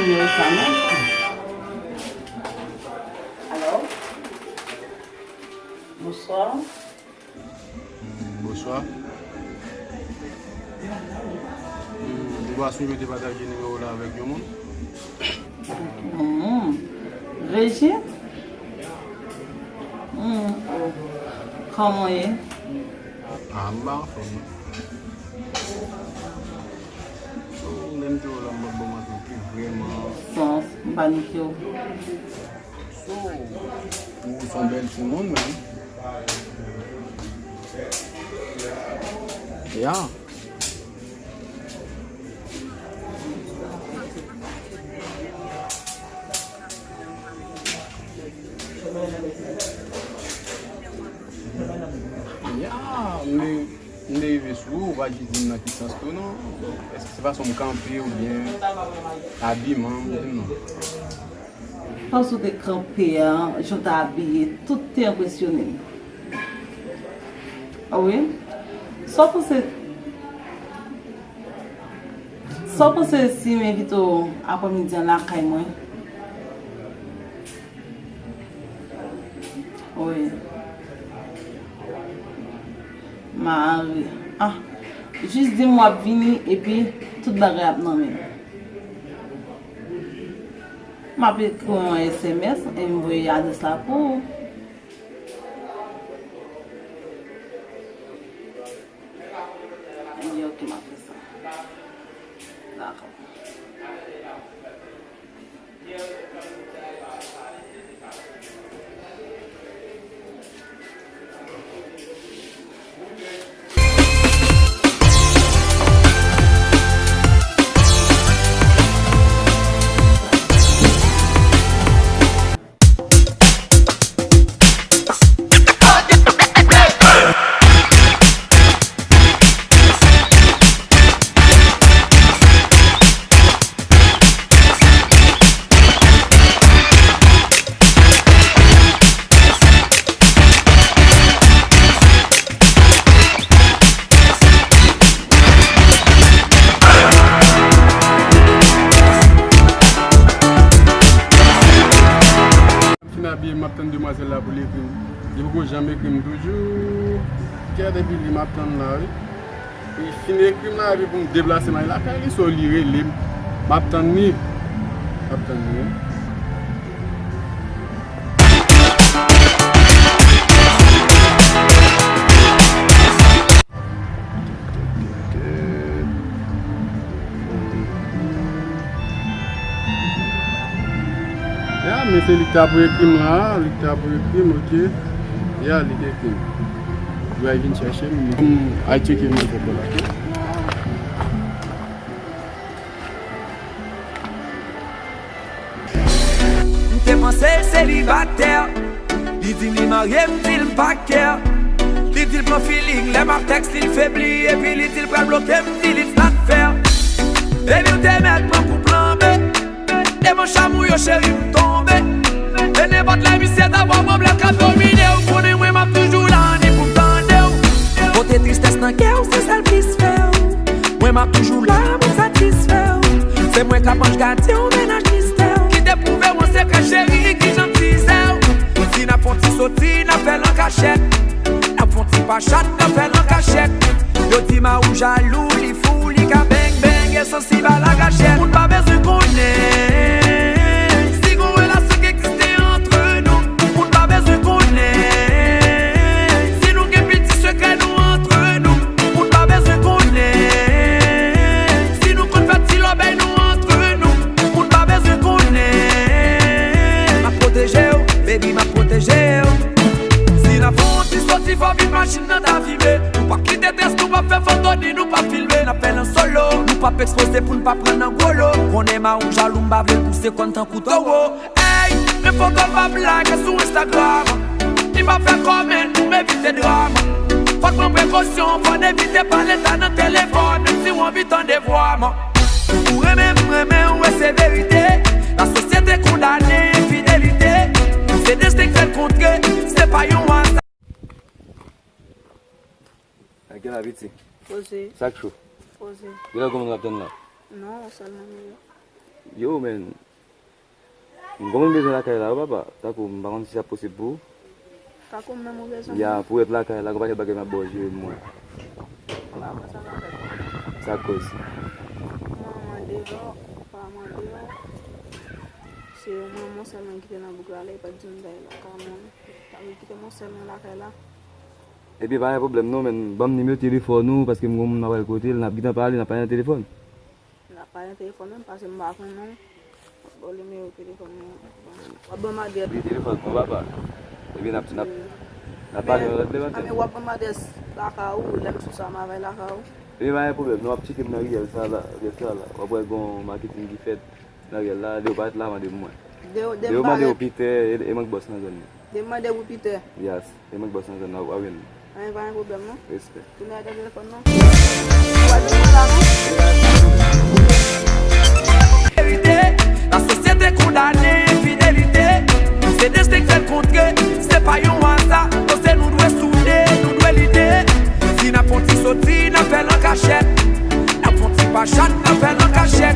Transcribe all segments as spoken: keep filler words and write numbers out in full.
Nimewo sa non. Alo? Bonswa. Bonswa. Hmm, ou pa sonje te pataje nimewo w la avèk yon moun? Hmm. Reji? Hmm. Oh. Kòman w ye? Ah, m pa anfòm non. So, lè m te wè w la, m pa t bon maten, pi vrèman. Sans, m pa nike w. So, ou se yon bèl timoun menm. Ya. Ya, men M te rive sou ou, ou pa jis di m nan ki sans tou non. Èske se fason m kanpe oubyen abiman m, di m non. Fason w te kanpe a, jan w te abiye, tout te enpresyone m. A wi? Sa w panse, sa w panse si m envite w aprèmidi an lakay mwen? Wi. Mari. Ah, jis di m w ap vini epi tout bagay ap nan men m. M ap ekri w yon S M S e m voye adrès la pou ou. Ebyen, oke, m ap fè sa. Dakò. Fin abiye, m ap tann demwazèl la pou l ekri m. Li poko janm ekri m toujou. Kèt epi li m ap tann la, wi. Li fin ekri m la, epi pou m deplase m al lakay li, so li rele m. M ap tann li. M ap tann li, wi. Ya, men se li k ta pou ekri m la, li k ta pou ekri m, oke. Ya, li k ekri m. Li pral vin chèche m, m al tcheke m nan pòpò la. M te panse l selibatè. Li di li marye, m di l m pa kè. Li di l pran feeling, lè m ap tèks li, l febli. Epi li di l pral bloke m, m di l it's not fair. Baby, w te mèt pran kou flanbe. Devan chanm ou yo, cheri, m tonbe. E nenpòt lè misye ta ba w pwoblèm k ap domine w, konnen mwen m ap toujou la, ni pou m tande w. Pote tristès nan kè w, se sa l plis fè w. Mwen m ap toujou la pou satisfè w. Se mwen k ap anj gadyen w, mennaj mistè w. Ki te pwouve w an sekrè, cheri, ki jan m tizè w. Si n ap fè yon ti soti, n ap fè l an kachèt. N ap fè yon ti pachat, n ap fè l an kachèt. Yo di Maou jalou, li fou, li ka beng beng, e sansib a lagachèt. Moun pa bezwen konnen si gon relasyon ki egziste antre nou. Moun pa bezwen konnen si nou gen piti sekrè nou antre nou. Moun pa bezwen konnen si nou konn fè ti lòbèy nou antre nou. Moun pa bezwen konnen. M ap pwoteje w, baby, m ap pwoteje w. Si n ap fè yon ti soti, fò vin machin nan ta vibre. Nou p ap kite tès, nou p ap fè foto, ni nou p ap filme. N ap fè l an solo. Nou p ap ekspoze pou n pa pran nan gwo lo. Konnen Maou jalou, m pa vle l pouse kòn tankou towo. Ey, men foto l p ap lage sou Instagram. Li p ap fè kòmènt pou m evite dram. Fò n pran prekosyon, fò n evite pale ta nan telefòn, menm si w anvi tande vwa m. Ou renmen m, renmen w, e se verite. Lasosyete kondane enfidelite. Se desten k fè l kontre, se pa yon aza. Ak gen la piti. Poze. Sa k cho? Poze. Gen lè w konn ap tann la? Non, sèlman m ye. Yo, men, m gon moun bezwen lakay la, wi, papa. Tankou, m pa konn si sa posib pou ou. Tankou m menm ou bezwen mwen? Ya, pou w ret lakay la, gon pakèt bagay m ap ba w jere pou mwen. Papa, sa pa fèt. Sa k koz? Manman deyò, papa deyò. Se yon manman sèlman ki te nan bouk la, lè li pa t di m bay lakay mwen. Li kite mwen sèlman lakay la. Ebyen, pa gen pwoblèm non, men ban m nimewo telefòn ou, paske m gon moun m ap al kote l, n ap gentan pale, n ap pale nan telefòn. N ap pale nan telefòn menm, paske m pa konnen w. Bon, nimewo telefòn mwen. W ap ban m adrès. Wi, telefòn mwen, papa. Ebyen, n ap, n ap, n ap pale yon lòt lè maten. Anben, w ap ban m adrès lakay ou, lè m sou sa, m a vay lakay ou. Ebyen, pa gen pwoblèm, non, w ap tcheke m nan riyèl sa la, riyèl sa la. W ap wè gon maketing ki fèt nan riyèl la, Leo parèt la mande mwen. Leo mande w Pitè, e, e mwen k bòs nan zòn nan. Leo mande w Pitè. Yes. E mwen k bòs nan zòn nan, w ap jwenn li. Anyen, pa gen pwoblèm, non. Respè. Tounen ak telefòn, non. Ou pa jwenn mwen la, non. Verite, lasosyete kondane enfidelite. Se desten k fè l kontre, se pa yon aza. Koze nou dwe soude, nou dwe lite. Si n ap fè yon ti soti, n ap fè l an kachèt. N ap fè yon ti pachat, n ap fè l an kachèt.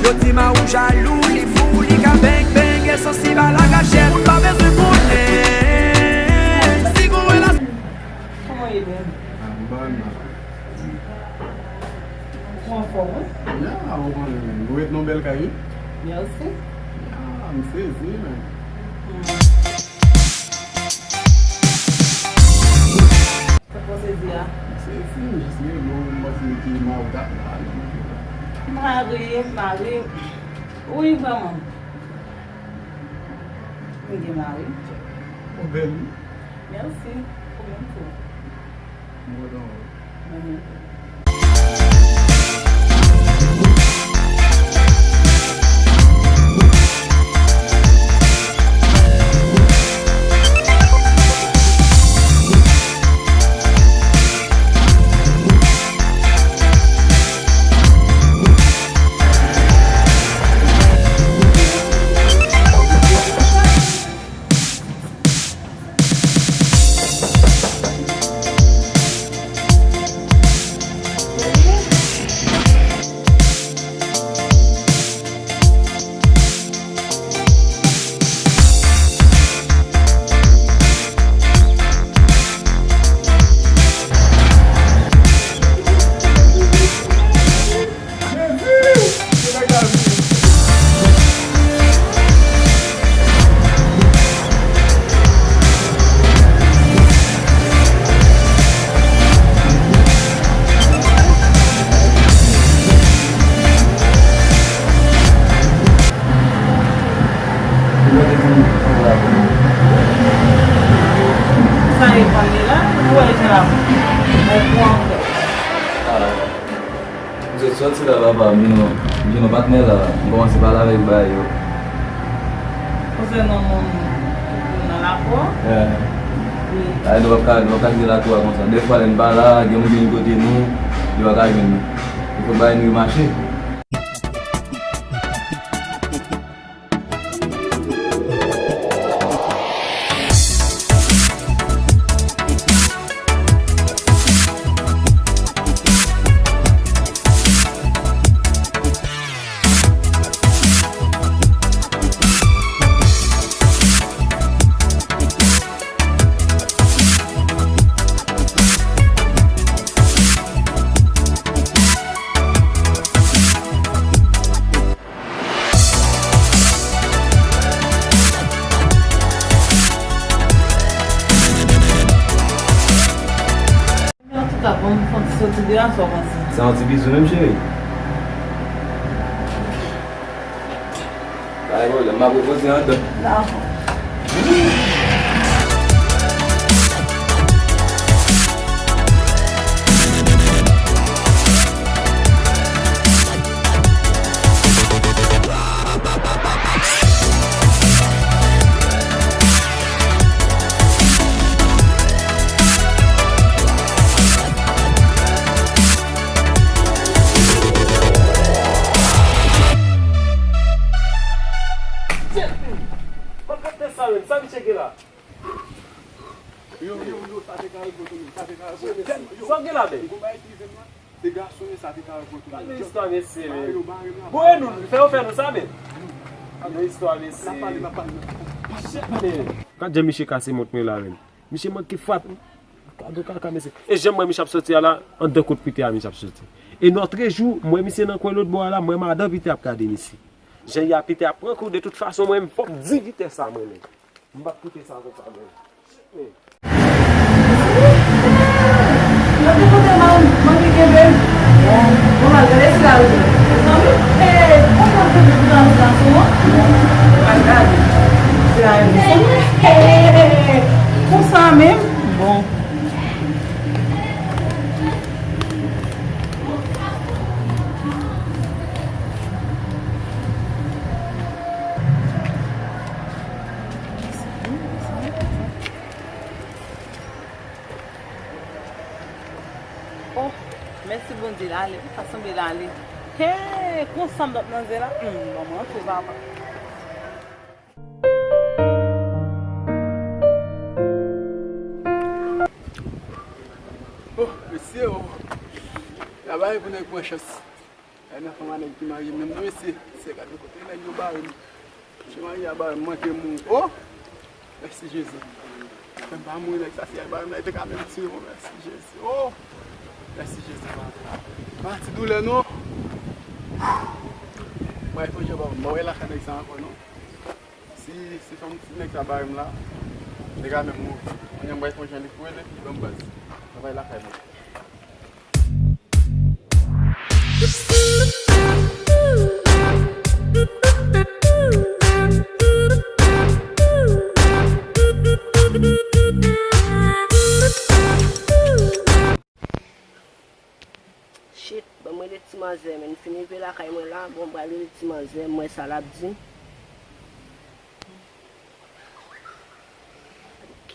Yo di Mawo jalou, li fou, li ka beng beng, e sansib a la kachèt. Moun pa bezwen konnen si gon relasyon. Kòman w ye, Ben? Ah, m pa mal, non. Ou anfòm, wi? Ya, ou konnen, men. Ou ret nan bèl kay, wi. Mèsi. Ya, m sezi, men. Hmm. Sa k pase di a? M sezi, m jis rele w, m panse ke mari w t ap la, non. Mari, mari. Wi, vrèman. M gen mari. Ou bèl, wi. Mèsi. Ou menm tou. M kontan wè w. Mwen menm tou. Sa e pale la, ou wè jan l ap, mwen pou an fè. M sot sòti la, papa, m jwenn yon, m jwenn yon patnè la, m kòmanse pale avèk bagay yo. Konsènan moun, moun nan lakou a? Wi. Ay, nou p ap ka, nou p ap ka kite lakou a konsa. Dèfwa, lè n pa la, gen moun vin kote nou, yo pa ka jwenn nou. Fòk bagay nou yo mache. Antouka, bon, m fè yon ti soti deyò, sa w panse? Se yon ti bizou menm, cheri? Pa gen pwoblèm, m ap repoze anndan. Dakò. Kot kote sa menm? Sa misye gen la? Yo, yo, yo, sa se kare poto, sa se kare poto. Sa w gen la, men? Se gason yo sa te ka rekontre. Gade istwa mesye, men. Boure nou, fè yo fè nou sa, men. Gade istwa mesye. N ap pale, n ap pale, n ap pale. Shit, men. Gad jan misye kase mont mwen la, men. Misye manke fwat. Gade kaka mesye. E jan m wè misye ap soti a la, anndan kot Pita a misye ap soti. E nòtrejou, m wè misye nan kwen lòt bò a la, m wè madan Pita ap gade misye. Jan y a Pita ap pran kou, de tout fason, mwen, fòk di Pita sa, mwen, men. M p ap kite sa konsa, mwen. Yo te kote man-, manmi kenbe m. Bon, m al gade si l al. Mezanmi, eh, konbyen m fè pou gade sa sou mwen? M al gade. Si l al, konsa menm? Bon. Oh, mèsi Bondye, l ale. Sa sanble l ale. Hey, konsa m t ap nan zen la. Hmm, ban m antre, papa. Oh, mesye, oh. Travay pou nèg pran chans. Ay, nan fanm a nèg ki marye menm non, mesye. Se gade kote nèg yo bare m. Mesye marye a bare m, manke m. Oh! Mèsi Jezi. Fè m pa mouri nèg sa, si al bare m la, li te ka menm tiye m. Mèsi Jezi. Oh! Mèsi Jezi, papa. Pa ti doulè non. Mwen etranje, papa, m pa wè lakay nèg sa ankò non. Si, si fanm, si nèg sa bare m la, li te ka menm mouri. Kounye a m wè konjan li kouri, li ban m baz. Travay lakay mwen. Shit, ban m rele ti manzè, men m fin rive lakay mwen la, bon, m pral rele ti manzè, m wè sa l ap di. Ok.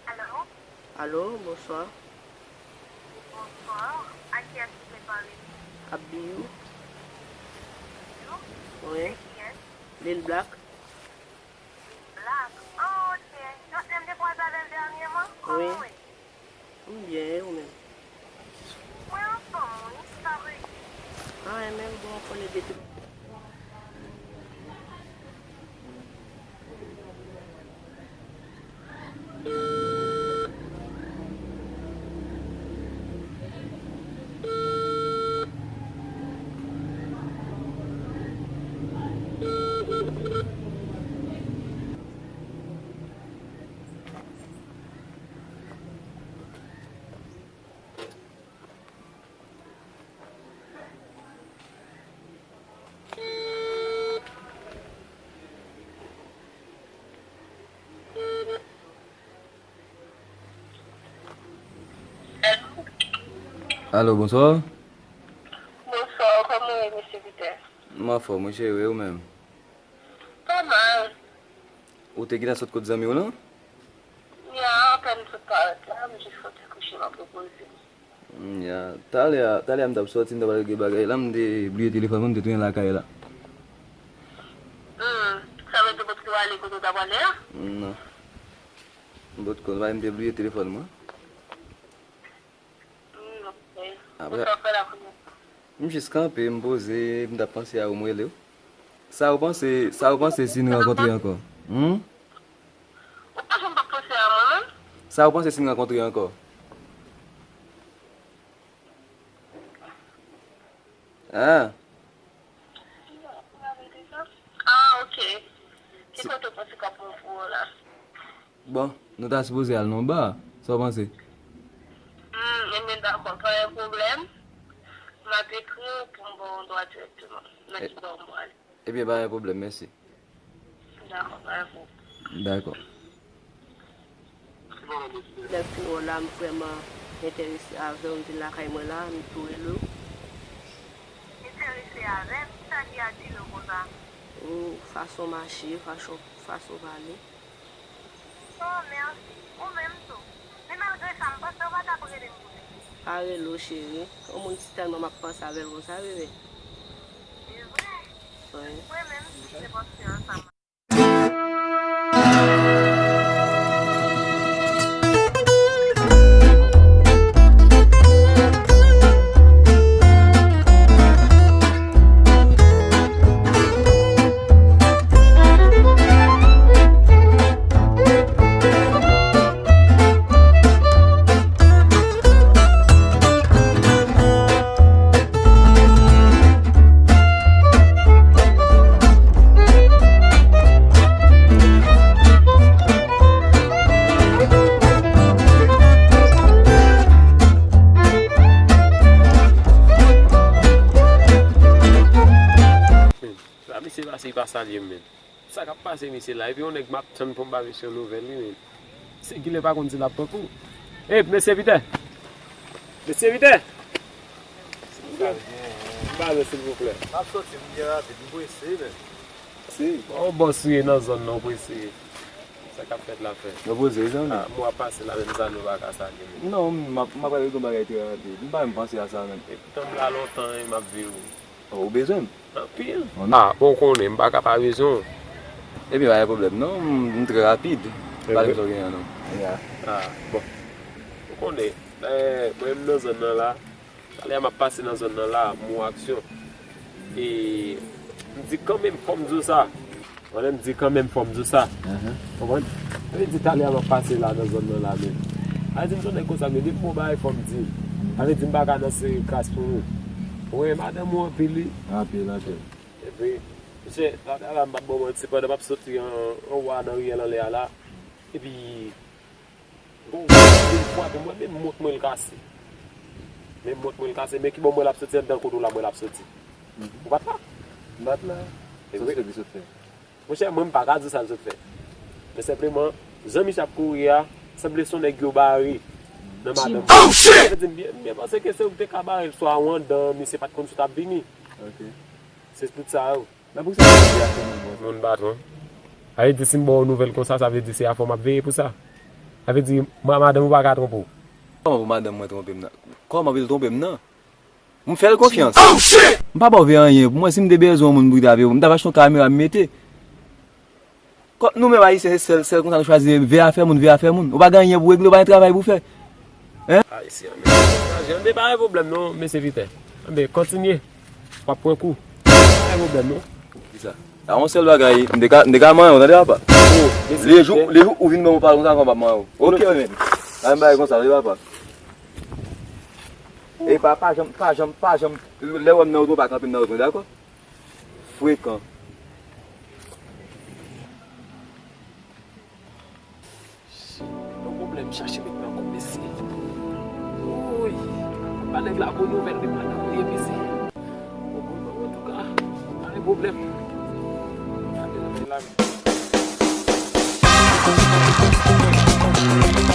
Alo? Alo, bonswa. Bonswa. A kiyès ki vle pale? Abiyou. Abiyou? Wi. Se kiyès? Lil Black. Black? Oh, ok. Jòdè m te kwaze avè l dènyèman. Wi. Kòman w ye? M byen, e ou menm? Mwen anfòm, wi, sa vle di. Anyen menm, bon, konnen depi. Alo, bonswa. Bonswa, kòman w ye, mesye Pita? M anfòm, wi, cheri, e ou menm? Pa mal. Ou te gentan sot kot zanmi w lan? Ya, apèn m sot parèt la, m jis soti kouche, m ap repoze m. Mm, ya. Talè a, talè a m t ap sòti, m t ap al regle bagay la, m te bliye telefòn mwen, m te tounen lakay la. Hmm, sa vle di w potko ale kote w t ap ale a? Non. M potko, m te bliye telefòn mwen. Hmm, ok. Apre, sa w fè la kounye a? M jis kanpe, m poze, m t ap panse a ou, m rele w. Sa ou panse, sa ou panse si n rankontre ankò? Hmm? Ou pa janm p ap panse a mwen menm? Sa ou panse si n rankontre ankò? Ah. Ah, ok. Ki kote w panse k ap bon pou ou la? Bon, nou ta sipoze al nan yon ba. Sa w panse? Hmm, enben dakò, pa gen pwoblèm. M ap ekri w pou m ba w yon dwa dirèkteman. Nan ki ba w mwen ale. Ebyen, pa gen pwoblèm, mèsi. Dakò, pa gen pwoblèm. Dakò. Lè m fin wè w la, m vrèman enterese avè w, m vin lakay mwen la, m tou rele w. Enterese avè m? Kisa ki atire w konsa? Ou fason w mache, fason, fason w pale. Oh, mèsi. Ou menm tou. Men malgre sa, m panse w pa t ap rele m pou li. Pa rele w, cheri. Yon moun si tèlman m ap panse avè l konsa, bebe. Se vre? Wi. Mwen menm, se paske ansanm. Sa misye pase, li pa salye m menm. Sa k ap pase misye la? Epi yon nèg m ap tann pou m ba misye yon nouvèl li menm. Se kilè pa konn si l ap pran kou. Ey, mesye Pitè! Mesye Pitè! Silvouplè. M pale, silvouplè. M ap soti, m byen rapid, m prese menm. Si. Bon, bòs ou ye nan zòn nan, ou prese. Sa k ap fèt la frè? Mwen poze, zanmi. Ah, mwen ap pase la, menm sa nou pa ka salye menm. Non, m ap, m ap pale de yon bagay trè rapid. M pa menm panse a sa menm. Epi tan m la lontan, e m ap viv. Oh, ou bezwen m? Anpil. Ah, bon, ou konnen, m pa ka pa bezwen w. Ebyen, pa gen pwoblèm, non, m, m trè rapid. Pa gen sa w genyen, non. Ah, bon. Ou konnen, eh, mwen menm nan zòn nan la, talè a m ap pase nan zòn nan la, m wè aksyon. E m di kanmenm, fò m di w sa. Mwen menm di kanmenm, fò m di w sa. Konprann? Sa vle di talè a m ap pase la nan zòn nan la menm. Sa vle di m se yon nèg konsa, men depi m wè yon bagay fò m di l. Sa vle di m pa ka nan seri kras pou ou. Ou renmen madanm ou anpil, wi. Anpil, anpil. Epi, mesye, talè a la m p ap ba w manti, pandan m ap soti an, anwo a nan riyèl anlè a la, epi Gon gwo pil fwape mwen, men mont mwen l kase. Men mont mwen l kase, men ki bò mwen l ap soti anndan kote w la mwen l ap soti. Ou pa t la? M pa t la. Sa w sot fè, ki sot fè? Monchè, mwen m pa ka di w sa l sot fè. Men senpleman, jan misye ap kouri a, sanble se yon nèg yo bare nan madanm. Oh, shit! Sa vle di m byen, m byen panse ke se ou ki te ka bare l, swa ou anndan, misye pa t konn si w t ap vini. Ok. Se tout sa yo. Men poukisa w ap di afè moun konsa? Moun patwon. Sa vle di si m ba w nouvèl konsa, sa vle di se afè w m ap veye pou sa? Sa vle di ma-, madanm ou pa ka twonpe w? Kòman pou madanm mwen twonpe m nan? Kòman pou l twonpe m nan? M fè l konfyans. M pa ba w veye anyen. Pou mwen, si m te bezwen yon moun pou te veye pou m, m t ap achte yon kamera m mete. Kò-, nou menm Ayisyen, se sèl, sèl konsa nou chwazi veye afè moun, veye afè moun. Ou pa gen anyen pou w regle, ou pa gen travay pou w fè. Hein? Ayisyen, men, anben, pa gen pwoblèm non, mesye Pitè. Anben, kontinye. W ap pran kou. Pa gen pwoblèm non. Kisa? A yon sèl bagay, m te ka, m te ka manyen w, tande papa. Oh, mesye Pitè. Le jou, le jou ou vin ban m yon pawòl konsa, m ap manyen w. Ok, men. Pa gen bagay konsa, tande papa. E pa, pa janm, pa janm, pa janm, lè w wè m nan wout mwen, pa kanpe m nan wout mwen, dakò? Frekan. Yon pwoblèm chache met nan kont mesye. Woy! Ba nèg la bon nouvèl, li pa nan priye mesye. Bon, bon, bon, antouka, pa gen pwoblèm. Gade la, la.